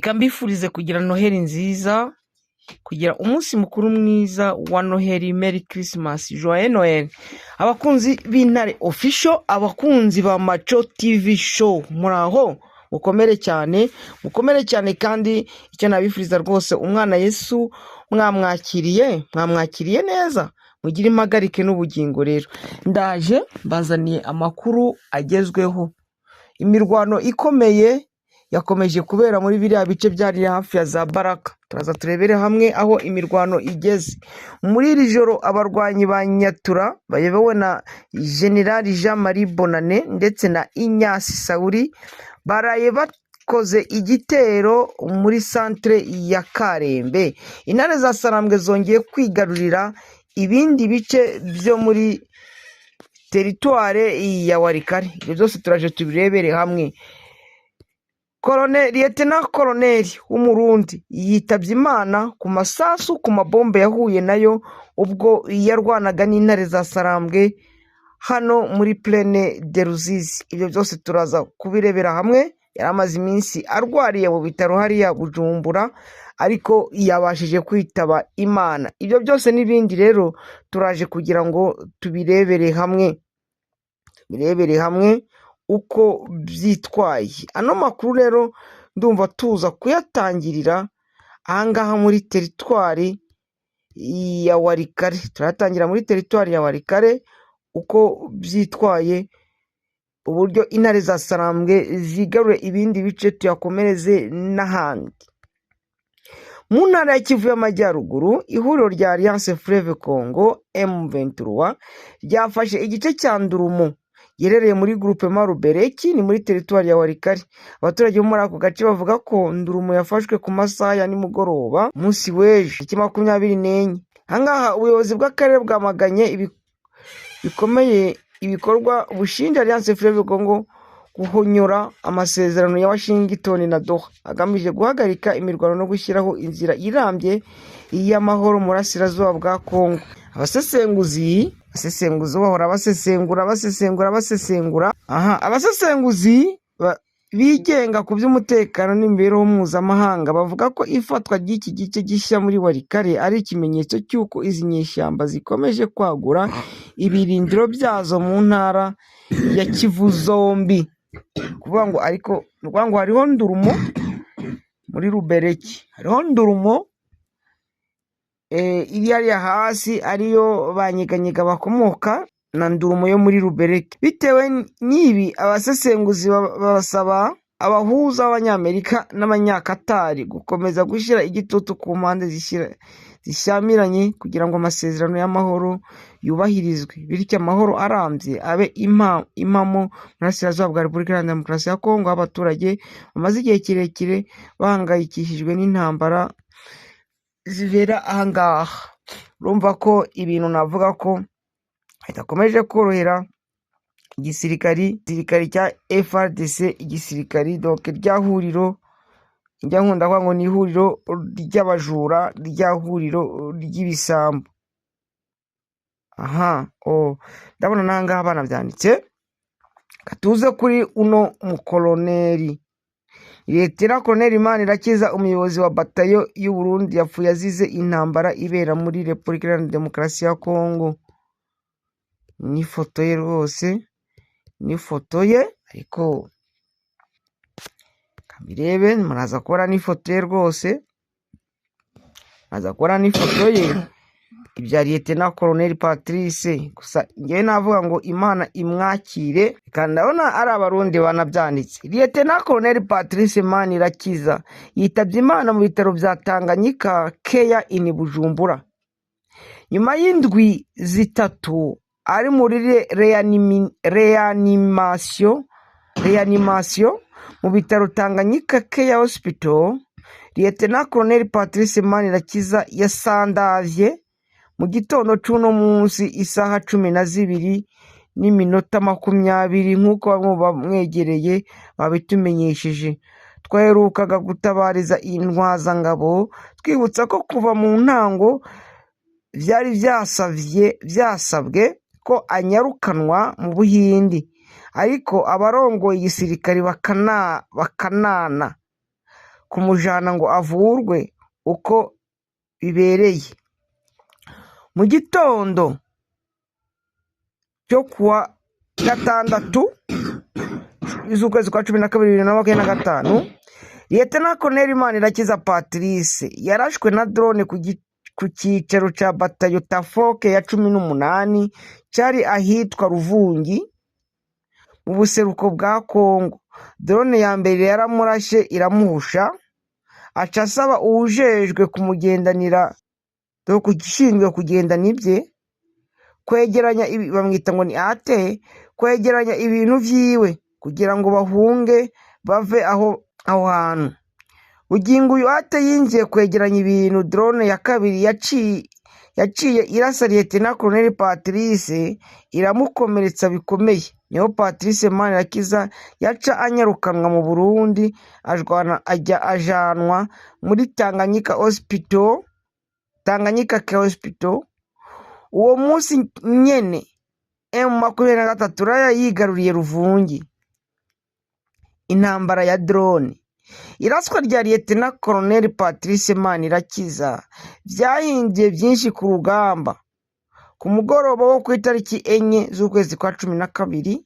Reka mbifurize kugira Noheli nziza, kugira umunsi mukuru mwiza wa Noheli, Merry Christmas, Joyeux Noël. Abakunzi b'Intare Official, abakunzi ba Maco TV Show, muraho, mukomere cyane, mukomere cyane. Kandi icyo nabifuriza rwose, umwana Yesu mwamwakiriye, mwamwakiriye neza, mugire impagarike n'ubugingo. Rero ndaje mbazaniye amakuru agezweho. Imirwano ikomeye yakomeje kubera muri biriya bice byari hafi ya za Baraka. Turaza turebere hamwe aho imirwano igeze. Muri iri joro abarwanyi ba Nyatura bayobowe na Generali Jean Marie Bonane ndetse na Inyasi Sauri baraye bakoze igitero muri santere ya Karembe. Intare za Sarambwe zongeye kwigarurira ibindi bice byo muri teritware ya Walikale. Ibyo byose turaje tubirebere hamwe. Liyetena Koloneli w'Umurundi yitabye Imana ku masasu, ku mabombe yahuye nayo ubwo yarwanaga n'intare za Sarambwe hano muri Plaine de Ruzizi. Ibyo byose turaza kubirebera hamwe. Yari amaze iminsi arwariye mu bitaro hariya Bujumbura, ariko yabashije kwitaba Imana. Ibyo byose n'ibindi rero turaje kugira ngo tubirebere hamwe, tubirebere hamwe uko byitwaye. Ano makuru rero ndumva tuza kuyatangirira ahangaha muri teritwari ya Walikale. Turayatangira muri teritwari ya Walikale, uko byitwaye, uburyo intare za Sarambwe zigarure ibindi bice, tuyakomereze n'ahandi. Mu ntara ya Kivu y'Amajyaruguru, ihuriro rya Alliance Fleuve Congo M23 ryafashe igice cya Ndurumu giherereye muri Groupement Rubereki, ni muri teritwari ya Walikale. Abaturage bo muri ako gace bavuga ko Ndurumu yafashwe ku masaha ya nimugoroba munsi w'ejo tariki 24. Ahangaha ubuyobozi bw'akarere bwamaganye bikomeye ibikorwa bushinja Alliance Fleuve Congo guhonyora amasezerano ya Washington na Doha agamije guhagarika imirwano no gushyiraho inzira irambye y'amahoro mu burasirazuba bwa Congo. Abasesenguzi bahora basesengura, basesengura, basesengura. Aha abasesenguzi bigenga ku by'umutekano n'imibereho mpuzamahanga bavuga ko ifatwa ry'iki gice gishya muri Walikale ari ikimenyetso cy'uko izi nyeshyamba zikomeje kwagura ibirindiro byazo mu ntara ya Kivu zombi. Kuvuga ngo ariko ni ukuvuga ngo hariho Ndurumo muri Rubereki, hariho Ndurumo iri hariya hasi ariyo banyeganyega bakomoka, na Ndurumo yo muri Rubereki. Bitewe n'ibi, abasesenguzi basaba abahuza b'Abanyamerika n'Abanyakatari gukomeza gushyira igitutu ku mpande zishyamiranye kugira ngo amasezerano y'amahoro yubahirizwe, bityo amahoro arambye abe impamo mu burasirazuba bwa Repubulika Iharanira Demokarasi ya Kongo, aho abaturage bamaze igihe kirekire bahangayikishijwe n'intambara zibera ahangaha. Urumva ko ibintu navuga ko bidakomeje korohera igisirikari cya FARDC, igisirikari donc rya huriro njya nkunda kuvuga ngo ni ihuriro ry'abajura, rya huriro ry'ibisambo. Aha ndabona n'ahangaha banabyanditse. Katuze kuri uno mukoloneli, Liyetena Koloneli Manirakiza, umuyobozi wa batayo y'u Burundi, yapfuye azize intambara ibera muri Repubulika Iharanira Demokarasi ya Kongo. N'ifoto ye rwose, n'ifoto ye, ariko kabirebe, muraza kubona n'ifoto ye rwose, muraza kubona n'ifoto ye, ibya Liyetena Koloneli Patrice. Gusa ngewe navuga ngo Imana imwakire, kandi ndabona ari Abarundi banabyanditse. Liyetena Koloneli Patrice Manirakiza yitabye Imana mu bitaro bya Tanganyika Care in Bujumbura nyuma y'indwi 3 ari muri réanimation mu bitaro Tanganyika Care Hospital. Liyetena Koloneli Patrice Manirakiza yasandavye mu gitondo c'uno munsi isaha 12:20, nk'uko bamwe mu bamwegereye babitumenyesheje. Twaherukaga gutabariza iyi ntwazangabo, twibutsa ko kuva mu ntango vyari vyasabwe ko anyarukanwa mu Buhindi, ariko abarongoye igisirikare bakanana. kumujana ngo avurwe uko bibereye. Mu gitondo cyo kuwa gatandatu z'ukwezi kwa 12 2025, Lieutenant Colonel Manirakiza Patrice yarashwe na drone ku cyicaro cya batayo Tafoke ya 18 cyari ahitwa Ruvungi mu buseruko bwa Kongo. Drone ya mbere yaramurashe iramuhusha, aca asaba uwujejwe kumugendanira, ushinzwe kugendana ibye, kwegeranya ibi, bamwita ngo ni ate, kwegeranya ibintu vyiwe kugira ngo bahunge bave aho hantu. Bugingo uyu ate yinjiye kwegeranya ibintu, drone ya kabiri yaciye irasa Lieutenant Colonel Patrice iramukomeretsa bikomeye. Niho Patrice Manirakiza yaca anyarukanwa mu Burundi, ajya ajanwa muri Tanganyika Hospital, Tanganyika Care Hospital. Uwo munsi nyene M23 raya yigaruriye Ruvungi. Intambara ya drone. Iraswa rya Lieutenant Colonel Patrice Manirakiza vyahinduye byinshi ku rugamba. Ku mugoroba wo ku itariki 4 z'ukwezi kwa 12,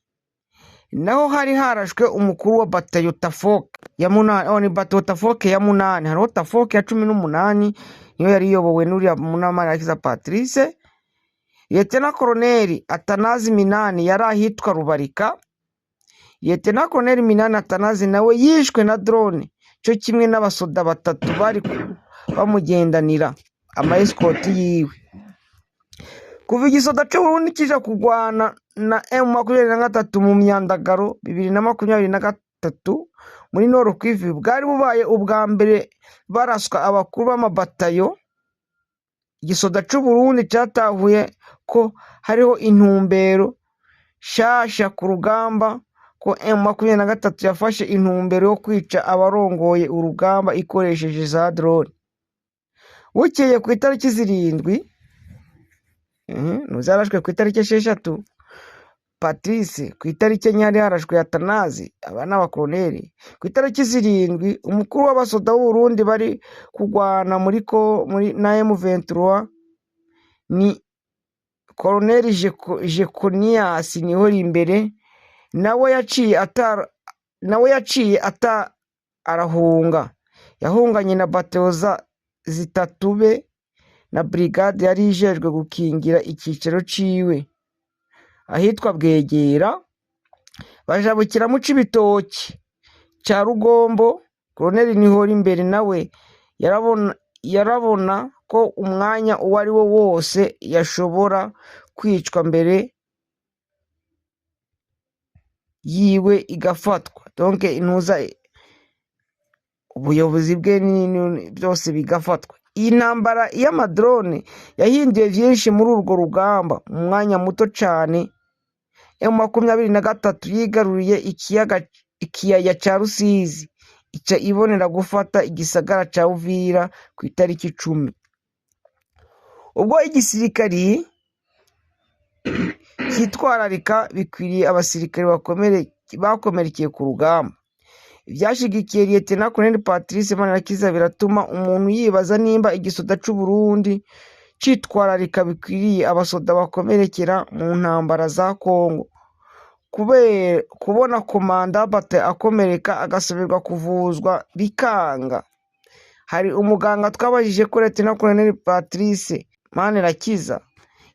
naho hari harashwe umukuru wa batayo Tafoke ya munani. Oh, ni batayo Tafoke ya munani. Hariho Tafoke ya 18, niyo yari iyobowe n'uriya Manirakiza Patrice. Lieutenant Colonel Atanazi Minani yari ahitwa Rubarika. Lieutenant Colonel Minani Atanazi nawe yishwe na drone, cyo kimwe n'abasoda batatu bari bamugendanira, ama escort yiwe. Kuva igisoda c'Uburundi kija kugwana na M23 mu myandagaro 2023 muri Nord Kivu, bwari bubaye ubwa mbere baraswa abakuru b'amabatayo. Igisoda c'Uburundi catahuye ko hariho intumbero shasha ku rugamba, ko M23 yafashe intumbero yo kwica abarongoye urugamba ikoresheje za drone. Bukeye ku itariki 7, ntuzarashwe ku itariki 6 Patrice, ku itariki 4 hari harashwe Atanazi, aba ni abakoloneli. Ku itariki 7, umukuru w'abasoda b'Uburundi bari kugwana muri ko muri na M23 ni Colonel Jeconias Nihorimbere, nawe yaciye ata arahunga. Yahunganye na bateau zitatu be na brigade yari ijejwe gukingira icyicaro ciwe ahitwa Bwegera, bajabukira mu Cibitoki ca Rugombo. Colonel Nihorimbere nawe yarabona ko umwanya uwo ari wo wose yashobora kwicwa mbere yiwe igafatwa, donc intuza ubuyobozi bwe byose bigafatwa. Iyi ntambara y'amadrone yahinduye byinshi muri urwo rugamba. Mu mwanya muto cane, M23 yigaruriye ikiyaya ca Rusizi, ica ibonera gufata igisagara ca Uvira ku itariki 10. Ubwo igisirikari cyitwararika bikwiriye abasirikare bakomerekeye ku rugamba. Ivyashigikiye Lieutenant Colonel Patrice Manirakiza biratuma umuntu yibaza nimba igisoda c'Uburundi citwararika bikwiriye abasoda bakomerekera mu ntambara za Kongo. Kubona komanda bate akomereka agasabirwa kuvuzwa bikanga. Hari umuganga twabajije ko Lieutenant Colonel Patrice Manirakiza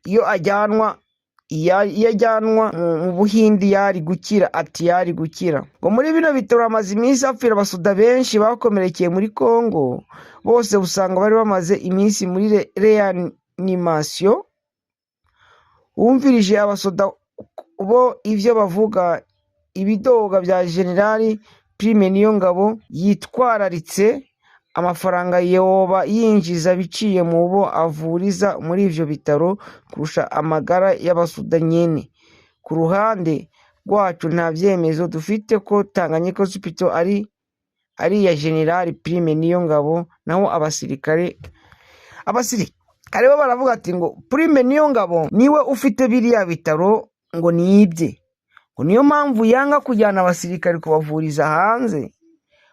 iyo ajyanwa mu Buhindi yari gukira, ati yari gukira. Ngo muri bino bitaro hamaze iminsi hapfira abasoda benshi bakomerekeye muri Kongo, bose usanga bari bamaze iminsi muri reanimation. Wumvirije abasoda bo ivyo bavuga, ibidoga vya General Prime Niyongabo yitwararitse amafaranga yoba yinjiza biciye mu bo avuriza muri ivyo bitaro kurusha amagara y'abasoda nyene. Ku ruhande rwacu nta vyemezo dufite ko Tanganyika Hospital ari iya General Prime Niyongabo, naho abasirikare bo baravuga ati ngo Prime Niyongabo niwe ufite biriya bitaro, ngo nibye, ngo niyo mpamvu yanga kujyana abasirikare kubavuriza hanze,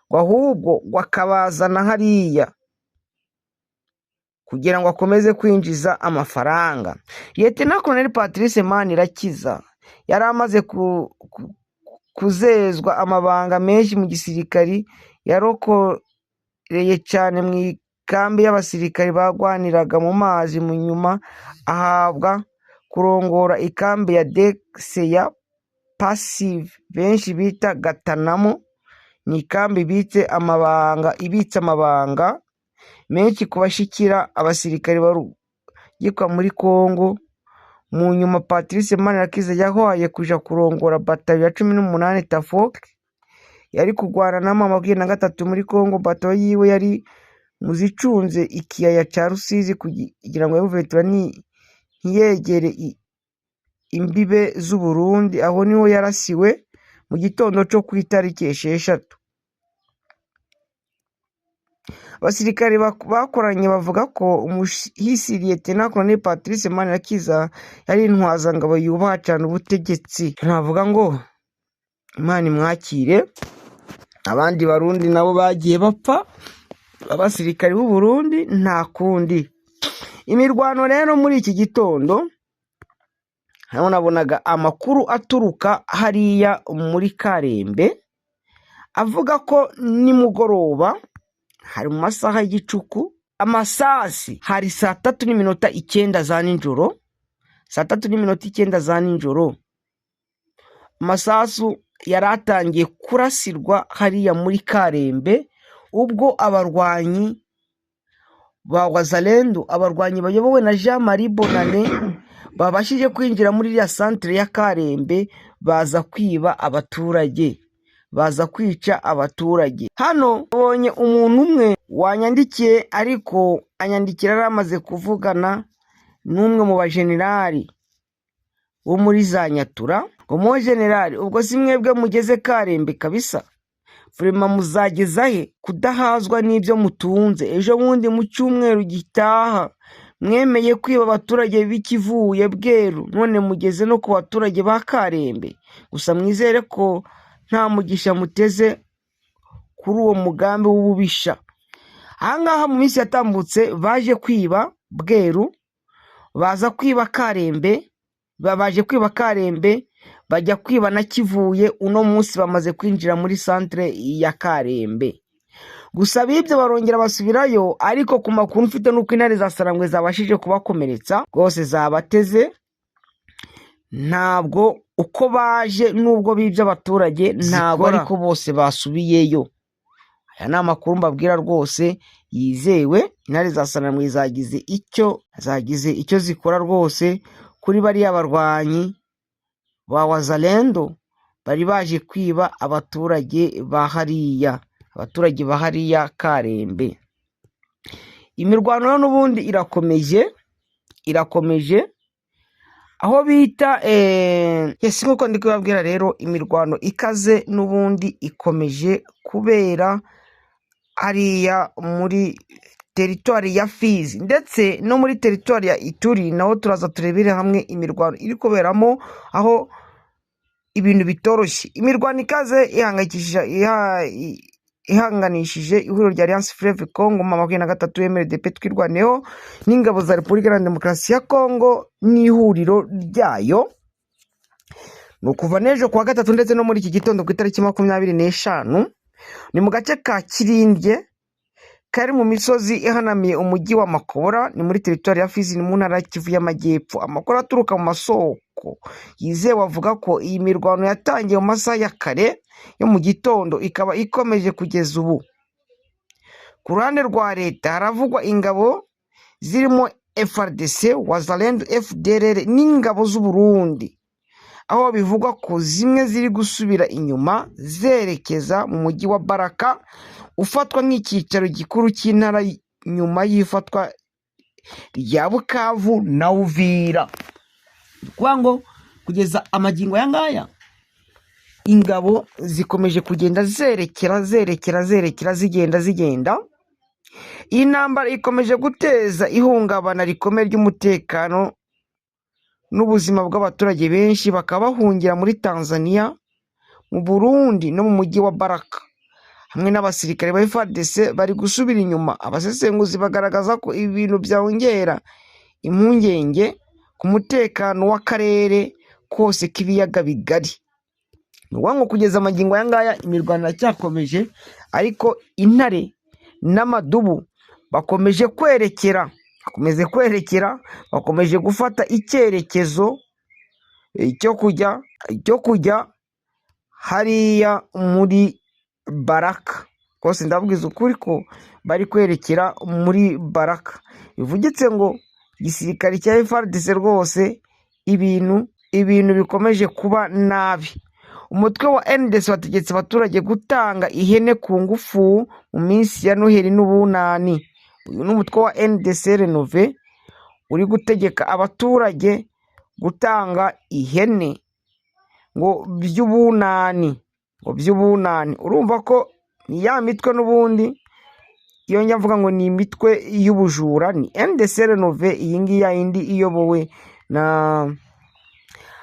Ngo ahubwo ngo akabazana hariya kugira ngo akomeze kwinjiza amafaranga. Lieutenant Colonel Patrice Manirakiza yari amaze kuzezwa amabanga menshi mu gisirikari, yarokoreye cyane mu ikambi y'abasirikari bagwaniraga mu mazi, mu nyuma ahabwa kurongora ikambi ya Deseya Passive benshi bita Gatanamo. Ni ikambi ibitse amabanga menshi ku bashikira abasirikari barugikwa muri Congo. Mu nyuma Patrice Manirakiza yahaye kuja kurongora batayo ya 18 Tafok yari kurwana na M23 muri Congo. Batayo yiwe yari mu zicunze ikiyaya ca Rusizi kugira ngo M23 ntiyegere imbibe z'u Burundi. Aho niho yarasiwe mu gitondo co ku itariki 6. Abasirikare bakoranye bavuga ko umuhisi Lieutenant Colonel Patrice Manirakiza yari intwazangabo yubaha cyane ubutegetsi. Navuga ngo Imana imwakire. Abandi Barundi nabo bagiye bapfa, abasirikari b'u Burundi, nta kundi. Imirwano rero muri iki gitondo, hano nabonaga amakuru aturuka hariya muri Karembe avuga ko nimugoroba, hari mu masaha y'igicuku, amasasi hari saa 3:09 za nijoro, saa 3:09 za nijoro, amasasu yari atangiye kurasirwa hariya muri Karembe, ubwo abarwanyi ba Wazalendo, abarwanyi bayobowe na Jean Marie Bonane, babashije kwinjira muri iriya santere ya Karembe, baza kwiba abaturage, baza kwica abaturage. Hano babonye umuntu umwe wanyandikiye, ariko anyandikira yari amaze kuvugana n'umwe mu bajenerali wo muri za Nyatura, ngo: "Mo generali, ubwo si mwebwe mugeze Karembe kabisa? Vraiment muzageza he kudahazwa n'ibyo mutunze? Ejo bundi mu cyumweru gitaha mwemeye kwiba abaturage b'ikivuye Bweru, none mugeze no ku baturage ba Karembe. Gusa mwizere ko nta mugisha muteze kuri uwo mugambi w'ububisha." Ahangaha mu minsi yatambutse baje kwiba Bweru, baza kwiba Karembe, babaje kwiba Karembe, bajya kwiba na Kivuye. Uno munsi bamaze kwinjira muri santere ya Karembe. Gusa bibyo barongera basubirayo, ariko ku makuru mfite nuko intare za Sarangwe zabashije kubakomeretsa rwose, zabateze. Ntabwo uko baje, nubwo bibye abaturage, ntabwo Zikora. ariko bose basubiyeyo. Aya ni amakuru mbabwira rwose yizewe. Intare za Sarangwe zagize icyo zikora rwose kuri bariya barwanyi ba Wazalendo bari baje kwiba abaturage ba hariya, abaturage ba hariya Karembe. Imirwano yo n'ubundi irakomeje, irakomeje aho bita yes, nk'uko ndi kubabwira rero, imirwano ikaze n'ubundi ikomeje kubera hariya muri teritwari ya Fizi ndetse no muri teritwari ya Ituri. Naho turaza turebere hamwe imirwano iri kuberamo, aho ibintu bitoroshye. Imirwano ikaze ihangayikishije, ihanganishije ihuriro rya Alliance Fleuve Congo, M23, MRDP, Twirwaneho n'ingabo za Repubulika Iharanira Demokarasi ya Congo n'ihuriro ryayo. Ni ukuva n'ejo kuwa gatatu ndetse no muri iki gitondo ku itariki 25, ni mu gace ka Kirindye kari mu misozi ihanamiye umujyi wa Makobora, ni muri teritwari ya Fizi, ni mu ntara ya Kivu y'Amajyepfo. Amakuru aturuka mu masoko yizewe avuga ko iyi mirwano yatangiye mu masaha ya kare yo mu gitondo, ikaba ikomeje kugeza ubu. Ku ruhande rwa leta haravugwa ingabo zirimo FARDC, Wazalendo, FDLR n'ingabo z'u Burundi, aho bivugwa ko zimwe ziri gusubira inyuma zerekeza mu mujyi wa Baraka ufatwa nk'icyicaro gikuru cy'intara nyuma y'ifatwa rya Bukavu na Uvira. Ni ukuvuga ngo kugeza amagingo aya ngaya ingabo zikomeje kugenda zerekera, zerekera, zerekera, zigenda, zigenda. Iyi ntambara ikomeje guteza ihungabana rikomeye ry'umutekano n'ubuzima bw'abaturage benshi, bakaba bahungira muri Tanzania, mu Burundi no mu mujyi wa Baraka. hamwe n'abasirikare ba FARDC bari gusubira inyuma. Abasesenguzi bagaragaza ko ibi bintu byongera impungenge ku mutekano w'akarere kose k'ibiyaga bigari. Ni ukuvuga ngo kugeza amagingo aya ngaya imirwano iracyakomeje, ariko intare n'amadubu bakomeje kwerekera, bakomeje kwerekera, bakomeje gufata icyerekezo cyo kujya hariya muri Baraka. Rwose ndababwiza ukuri ko bari kwerekera muri Baraka, bivugitse ngo igisirikare cya FARDC rwose ibintu bikomeje kuba nabi. Umutwe wa NDC wategetse abaturage gutanga ihene ku ngufu mu minsi ya Noheli n'Ubunani. Uyu ni umutwe wa NDC Renove uri gutegeka abaturage gutanga ihene ngo by'ubunani, ngo by'ubunani. Urumva ko ni ya mitwe n'ubundi iyo njya mvuga ngo ni imitwe y'ubujura, ni NDC Renove iyi ngiyi ya yindi iyobowe na.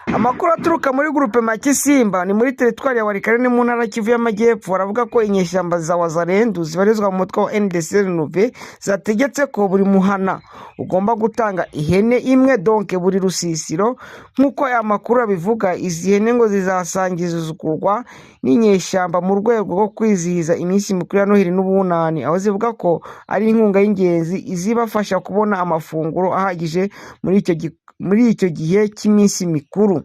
Amakuru aturuka muri groupement Kisimba, ni muri teritwari ya Walikale, ni mu ntara Kivu y'Amajyepfo, baravuga ko inyeshyamba za Wazalendu zibarizwa mu mutwe wa NDC Renove zategetse ko buri muhana ugomba gutanga ihene imwe, donc buri rusisiro. Nk'uko aya makuru abivuga, izi hene ngo zizasangizwa n'inyeshyamba mu rwego rwo kwizihiza iminsi mikuru ya Noheli n'Ubunani, aho zivuga ko ari inkunga y'ingenzi izibafasha kubona amafunguro ahagije muri icyo gihe cy'iminsi mikuru.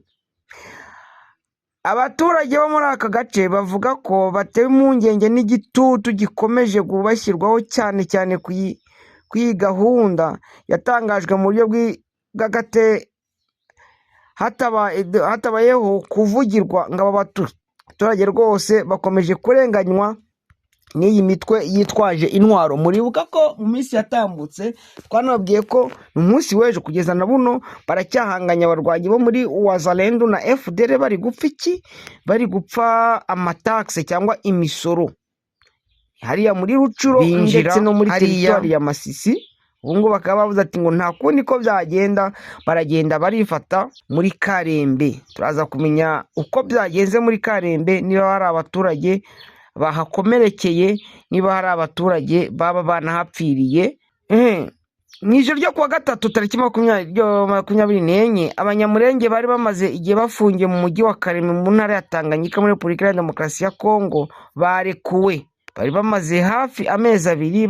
Abaturage bo muri aka gace bavuga ko batewe impungenge n'igitutu gikomeje kubashyirwaho, cyane cyane ku iyi gahunda yatangajwe mu buryo bw'agate hatabayeho kuvugirwa, ngo aba baturage rwose bakomeje kurenganywa n'iyi mitwe yitwaje intwaro. Muribuka ko mu minsi yatambutse twanababwiye ko umunsi w'ejo kugeza na buno baracyahanganya, abarwanyi bo muri Wazalendu na FDLR bari gupfa iki? Bari gupfa amataxe cyangwa imisoro hariya muri Rutshuru Binjira ndetse no muri hariya. teritwari ya Masisi. Ubu ngubu bakaba bavuze ati ngo nta kundi ko byagenda, baragenda barifata muri Karembe. Turaza kumenya uko byagenze muri Karembe, niba hari abaturage bahakomerekeye, niba hari abaturage baba banahapfiriye. Mu ijoro ryo kuwa gatatu tariki 24, Abanyamurenge bari bamaze igihe bafungiye mu mujyi wa Karembe mu ntara ya Tanganyika muri Repubulika ya Demokarasi ya Kongo barekuwe. Bari bamaze hafi amezi 2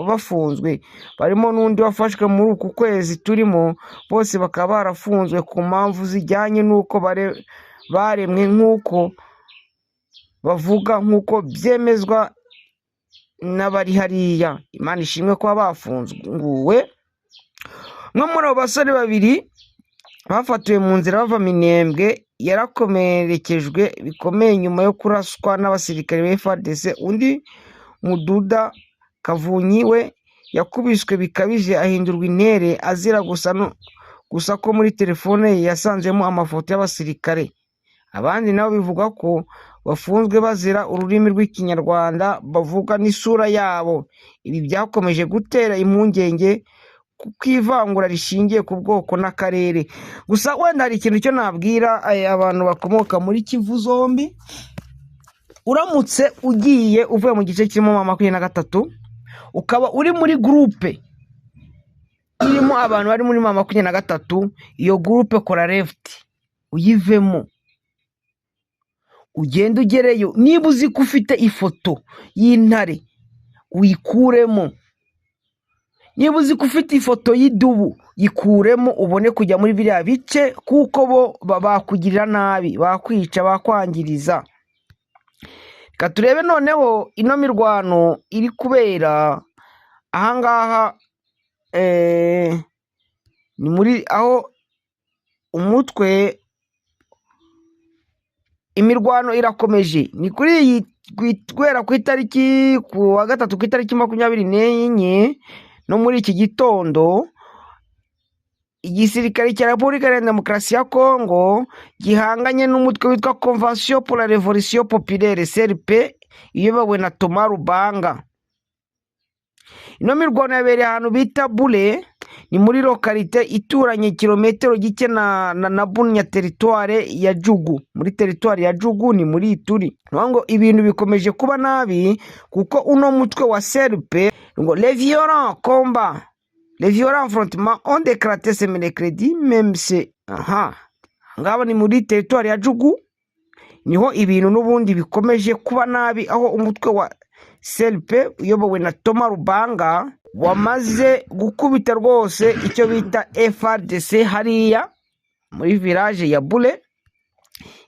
bafunzwe, barimo n'undi wafashwe muri uku kwezi turimo, bose bakaba barafunzwe ku mpamvu zijyanye n'uko baremwe nk'uko bavuga, nk'uko byemezwa n'abari hariya. Imana ishimwe kuba bafunguwe. Umwe muri abo basore babiri bafatiwe mu nzira bava Minembwe yarakomerekejwe bikomeye nyuma yo kuraswa n'abasirikare ba FARDC. Undi Mududa Kavunyi we yakubiswe bikabije ahindurwa intere, azira gusa no gusa ko muri telefone ye yasanzemo amafoto y'abasirikare. Abandi nabo bivugwa ko bafunzwe bazira ururimi rw'Ikinyarwanda bavuga n'isura yabo. Ibi byakomeje gutera impungenge ku ivangura rishingiye ku bwoko n'akarere. Gusa wenda hari ikintu cyo nabwira abantu bakomoka muri Kivu zombi: uramutse ugiye uvuye mu gice kirimo M23, ukaba uri muri groupe irimo abantu bari muri M23, iyo groupe kora left uyivemo, ugende ugereyo. Niba uzi ko ufite ifoto y'intare, uyikuremo. Niba uzi ko ufite ifoto y'idubu, yikuremo, ubone kujya muri biriya bice, kuko bo bakugirira nabi, bakwica, bakwangiriza. Reka turebe noneho ino mirwano iri kubera ahangaha, ni muri aho umutwe, imirwano irakomeje. Ni kuri iyi, guhera ku itariki ku wa gatatu ku itariki 24 no muri iki gitondo, igisirikare cya Repubulika Iharanira Demokarasi ya Kongo gihanganye n'umutwe witwa Convention pour la Révolution Populaire, CRP, iyobowe na Thomas Lubanga. Ino mirwano yabereye ahantu bita Bule, Ni muri localité ituranye kilometero gike na Bunia, territoire ya Djugu. Muri territoire ya Djugu ni muri Ituri. Ni ukuvuga ngo ibintu bikomeje kuba nabi, kuko uno mutwe wa CRP ngo les violents affrontements ont éclaté ce mercredi même se. Aha ngaba ni muri territoire ya Djugu, niho ibintu n'ubundi bikomeje kuba nabi, aho umutwe wa CRP uyobowe na Thomas Lubanga wamaze gukubita rwose icyo bita FARDC hariya muri village ya Bule.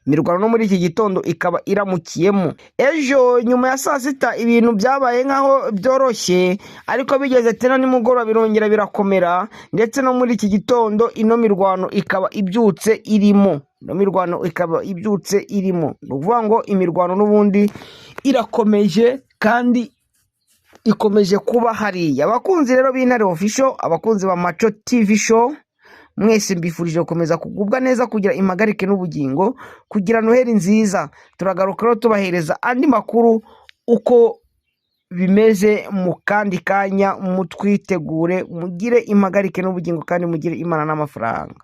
Imirwano no muri iki gitondo ikaba iramukiyemo. Ejo nyuma ya saa sita ibintu byabaye nk'aho byoroshye, ariko bigeze tena nimugoroba birongera birakomera, ndetse no muri iki gitondo ino mirwano ikaba ibyutse irimo. Ino mirwano ikaba ibyutse irimo. Ni ukuvuga ngo imirwano n'ubundi irakomeje kandi ikomeje kuba hariya. Abakunzi rero b'Intare Official, abakunzi ba Maco TV Show, mwese mbifurije gukomeza kugubwa neza, kugira impagarike n'ubugingo, kugira Noheli nziza. Turagaruka rero tubahereza andi makuru uko bimeze mu kandi kanya. Mutwitegure, mugire impagarike n'ubugingo kandi mugire Imana n'amafaranga.